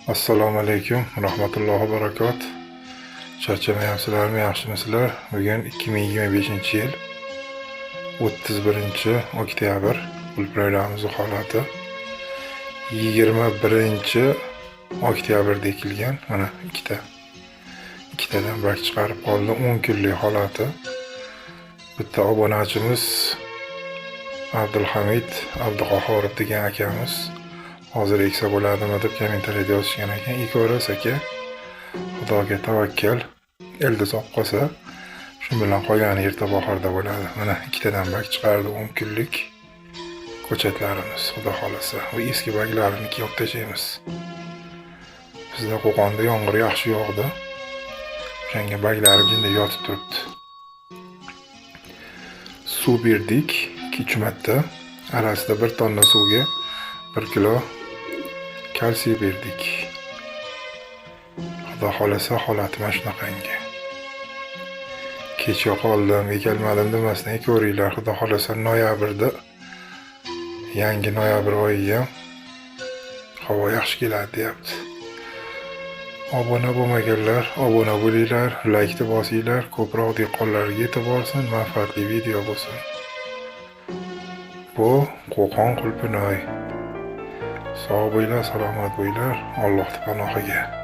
Assalomu alaykum rahmatullohi va barakot. Charchamayapsizlarmi, yaxshimisizlar? Bugun 2025-yil 31 oktyabr. Qulupnoylarimiz holati 21 oktyabrda ekilgan. Mana ikkita. Ikkitadan barg chiqarib qoldi. 10 kunlik holati. Bitta obunachimiz Abdulhamid Abduqahhorov degan akamiz hozir eksa bo'ladimi deb kommentariyada yozishgan ekan. Ekaverasiz, aka. Xudoga tavakkal. Ildiz olib qolsa, shu bilan qolgani erta bahorda bo'ladi. Mana ikkitadan barg chiqardi 10 kunlik ko'chatlarimiz, xudo xohlasa. Bu eski barglarini keyin olib tashlaymiz. Bizda Qo'qonda yomg'ir yaxshi yog'di. O'shanga barglari jinday yotib turibdi. Suv berdik 2-3 marta. Arasida 1 tonna suvga 1 kilo kalsiy berdik. Xudo xohlasa, holati mana shunaqangi. Kecha qoldim, ekalmadim demasdan ekaveringlar. Xudo xohlasa, noyabrda, yangi noyabr oyi ham havo yaxshi keladi deyapti. Obuna bo'lmaganlar obuna bo'linglar, laykni bosinglar, ko'proq dehqonlarga yetib borsin, manfaatli video bo'lsin. Bu Qo'qon qulpinoy. Sog' bo'linglar, salomat bo'linglar, Allohning panohiga.